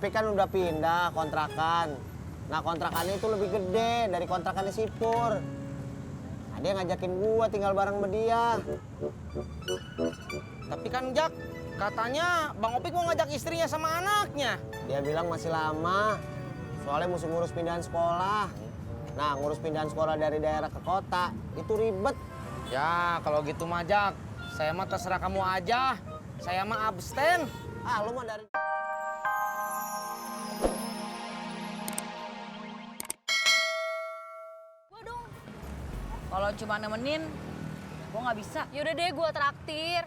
Opi kan udah pindah kontrakan. Nah kontrakannya itu lebih gede dari kontrakannya si Pur. Nah, dia ngajakin gua tinggal bareng sama dia. Tapi kan Jak, katanya Bang Opik mau ngajak istrinya sama anaknya. Dia bilang masih lama, soalnya mesti ngurus pindahan sekolah. Nah ngurus pindahan sekolah dari daerah ke kota itu ribet. Ya kalau gitu mah Jak, saya mah terserah kamu aja. Saya mah abstain. Ah lu mah dari... Gua dong. Kalau cuma nemenin, gue nggak bisa. Yaudah deh, gua traktir.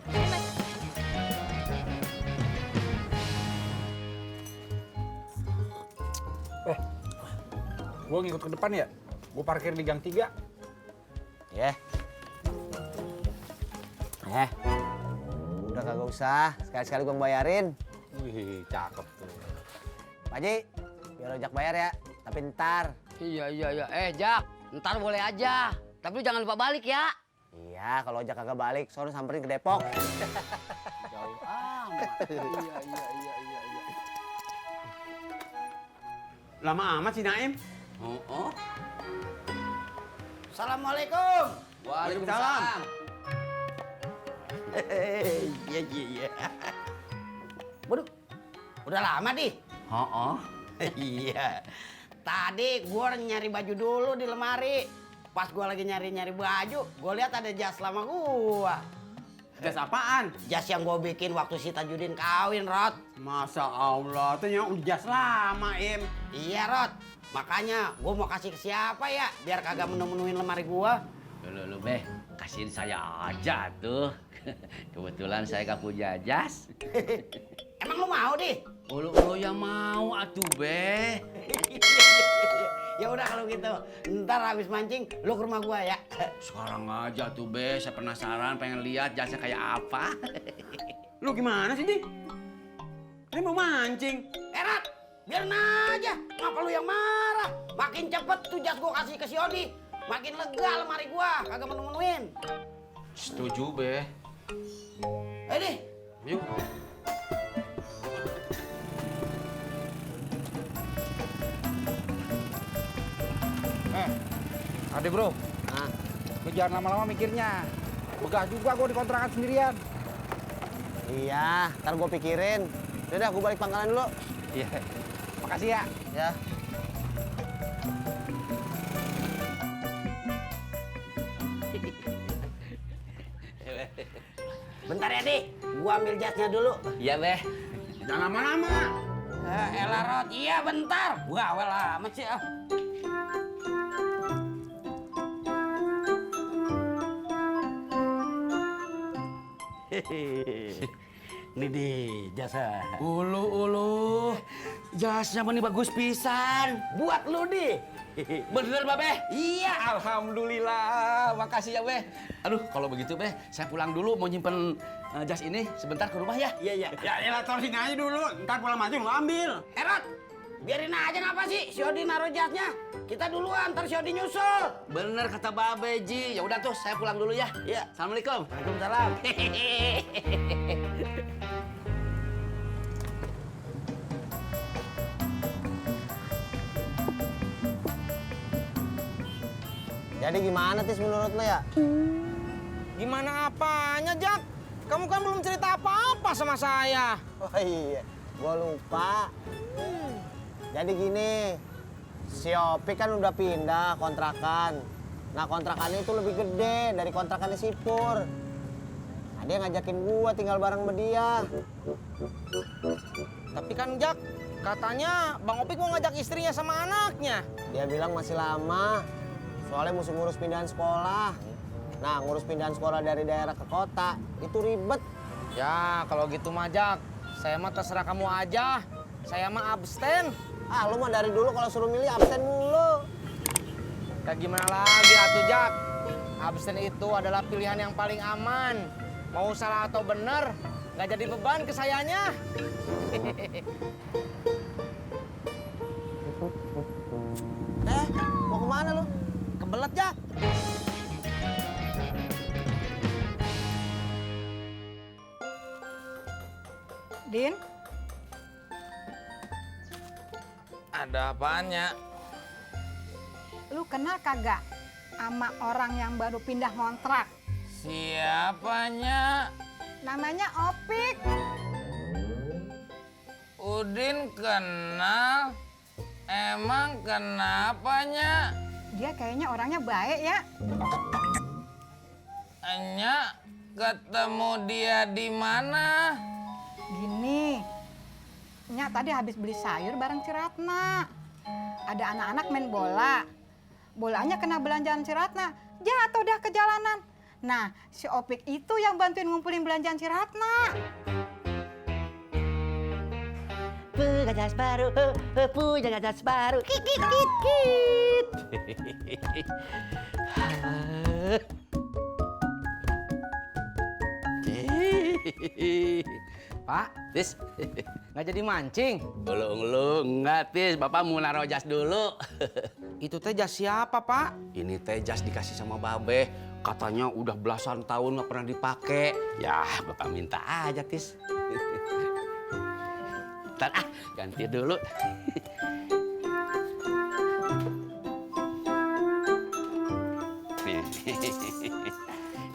Gue ngikut ke depan ya. Gue parkir di gang 3. Ya. Udah kagak usah, sekali-sekali gua bayarin. Wih, cakep tuh. Pak Haji, biar ojek bayar ya, tapi ntar. Iya. Jak, ntar boleh aja. Tapi lu jangan lupa balik ya. Iya, kalau ojek kagak balik, sono samperin ke Depok. Jauh amat. Iya. Lama amat sih Naim. Oh. Assalamualaikum. Waalaikumsalam. Iya. Waduh, udah lama di. Oh. Iya. Tadi gua nyari baju dulu di lemari. Pas gua lagi nyari baju, gua lihat ada jas lama gua. Jas apaan? Jas yang gua bikin waktu si Tajudin kawin, Rod. Masa Allah, ternyata udah jas lama, Im. Iya, Rod. Makanya gua mau kasih ke siapa ya, biar kagak menu-menuin lemari gua. Lu Beh, kasihin saya aja tuh. Kebetulan saya gak punya jas. Emang lu mau, Di? Lu yang mau atuh, Beh. Ya udah kalau gitu, ntar habis mancing lu ke rumah gua ya. Sekarang aja tuh, Beh. Saya penasaran pengen lihat jasnya kayak apa. Lu gimana sih, Di? Ini mau mancing. Erat, biarin aja. Ngapa lu yang marah? Makin cepet tuh jas gua kasih ke si Odi, makin lega lemari gua, kagak menu-menuin. Setuju, Beh. Dih. Yuk. Ade bro, Nah, lu jangan lama-lama mikirnya. Begah juga gue di kontrakan sendirian. iya, ntar gua pikirin. Udah, gua balik pangkalan dulu. Iya. Makasih ya. Ya. Bentar ya, Di. Gua ambil jasnya dulu. Iya, Beh. Jangan lama-lama. Elah, Rod. Iya, bentar. Gua awal amat sih. Ini di jasa. Ulu. Jasnya mah nih bagus pisan. Buat lu, Di. Bener, Beh? Iya. Alhamdulillah. Makasih ya, Beh. Aduh, kalau begitu, Beh, saya pulang dulu mau nyimpen jas ini sebentar ke rumah ya. Iya. Ya elah, taruh sini aja dulu. Ntar pulang mancing lu ambil. Rod, biarin aja ngapa sih? Si Odi naruh jasnya. Kita duluan, ntar si Odi nyusul. Bener kata Babe, Ji. Ya udah tuh, saya pulang dulu ya. Iya. Assalamualaikum. Waalaikumsalam. Jadi gimana Tis menurut lo ya? Gimana apanya Jak? Kamu kan belum cerita apa-apa sama saya. Oh iya, gua lupa. Jadi gini, si Opi kan udah pindah kontrakan. Nah kontrakannya itu lebih gede dari kontrakannya si Pur. Nah, dia ngajakin gua tinggal bareng sama dia. Tapi kan Jak, katanya Bang Opik mau ngajak istrinya sama anaknya. Dia bilang masih lama, soalnya mesti ngurus pindahan sekolah. Nah ngurus pindahan sekolah dari daerah ke kota itu ribet. Ya kalau gitu mah Jak, saya mah terserah kamu aja. Saya mah abstain. Ah lu mah dari dulu kalau suruh milih absen mulu. Kayak gimana lagi atuh Jak? Abstain itu adalah pilihan yang paling aman. Mau salah atau bener, nggak jadi beban ke sayanya. Mau kemana lu? Kebelet Jak. Din? Ada apanya? Lu kenal kagak sama orang yang baru pindah kontrak? Siapanya? Namanya Opik. Udin kenal? Emang kenapanya? Dia kayaknya orangnya baik ya. Enya ketemu dia di mana? Gini, Nya tadi habis beli sayur bareng Ciratna. Ada anak-anak main bola. Bolanya kena belanjaan Ciratna, jatuh dah ke jalanan. Nah, si Opik itu yang bantuin ngumpulin belanjaan Ciratna. Punya jas baru, punya jas baru. Kit kit kit kit. Pak, Tis, nggak jadi mancing. lu enggak, Tis. Bapak mau naruh jas dulu. Itu teh jas siapa, Pak? Ini teh jas dikasih sama Babe. Katanya udah belasan tahun nggak pernah dipakai. Ya, Bapak minta aja, Tis. Ntar ganti dulu.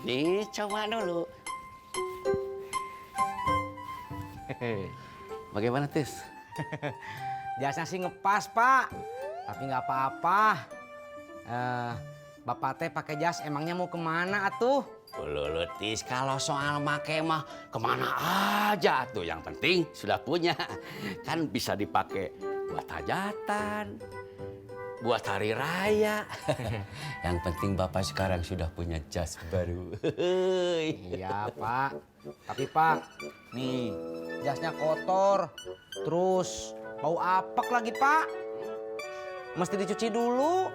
Nih, coba dulu. Bagaimana, Tis? Jasnya sih ngepas, Pak. Tapi nggak apa-apa. Bapak teh pakai jas emangnya mau kemana atuh? Lu Tis, kalau soal make mah kemana aja tuh. Yang penting sudah punya. Kan bisa dipakai buat hajatan, buat hari raya. Yang penting Bapak sekarang sudah punya jas baru. Iya, Pak. Tapi, Pak, nih jasnya kotor. Terus bau apek lagi, Pak. Mesti dicuci dulu.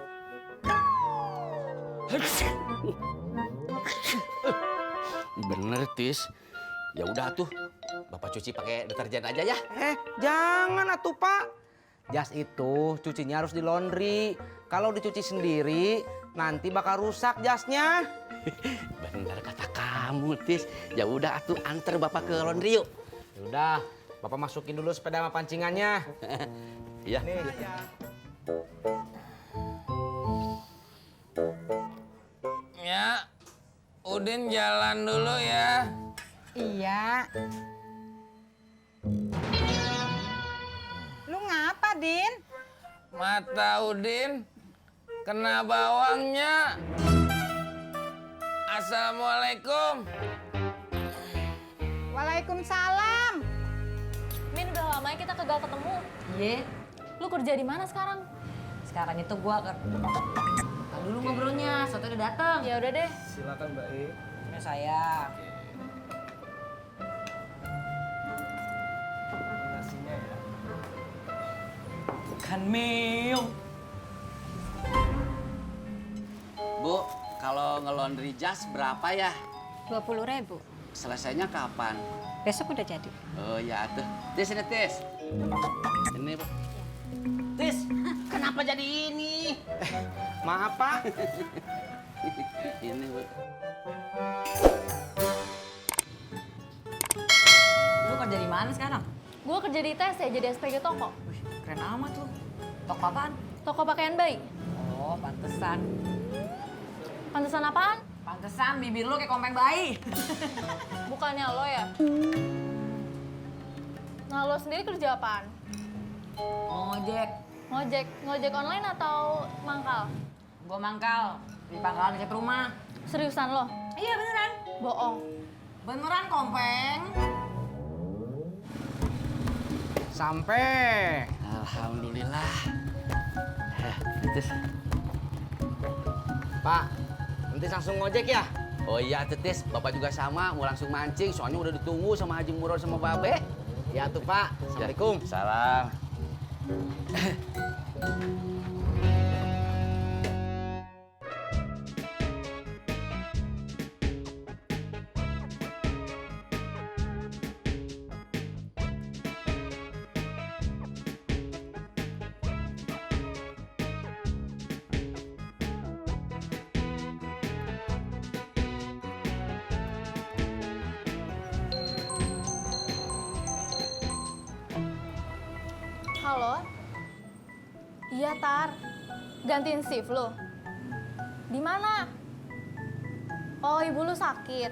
Bener, Tis. Ya udah tuh, Bapak cuci pakai deterjen aja ya. Jangan atuh, Pak. Jas itu cucinya harus di laundry. Kalau dicuci sendiri, nanti bakal rusak jasnya. Bener kata kamu, Tis. Ya udah atuh, anter Bapak ke laundry yuk. Udah, Bapak masukin dulu sepeda sama pancingannya. Iya. Nih. Ya, Udin jalan dulu ya. Iya. Lu ngapa, Din? Mata Udin kena bawangnya. Assalamualaikum. Waalaikumsalam. Min, udah lama ya kita kagak ketemu. Iya, Lu kerja di mana sekarang? sekarang itu gua Kan dulu ngobrolnya, soto udah datang. Ya udah deh. Silakan, Mbak E. Ini saya. Nasinya ya. Kan meong. Bu, kalau ngelondri jas berapa ya? 20.000. Selesainya kapan? Besok udah jadi. Oh ya tuh. Tis, ini Tis. Ini, Bu. Tis, kenapa jadi ini? Maaf, Pak. Ini, Bu. Lu kerja di mana sekarang? Gue kerja di TC, jadi SPG toko. Wih, keren amat lu. Toko apaan? Toko pakaian bayi. Oh, pantesan. Pantesan apaan? Pantesan bibir lu kayak kompeng bayi. Bukannya lo ya? Nah, lo sendiri kerja apaan? Ngojek. Ngojek online atau mangkal? Gua mangkal di pangkalan dekat rumah. Seriusan lo? Iya beneran. Bohong. Beneran kompeng. Sampai. Alhamdulillah. Tis. Pak, nanti langsung ngojek ya? Oh iya, Tis. Bapak juga sama, mau langsung mancing. Soalnya udah ditunggu sama Haji Murad sama Babe. Ya tuh, Pak. Assalamualaikum. Salam. Halo? Iya, Tar. Gantiin shift lo. Di mana? Oh, ibu lu sakit.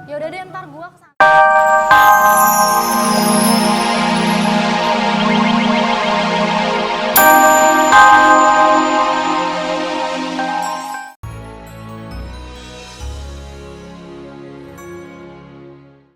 Ya udah deh, ntar gua kesana.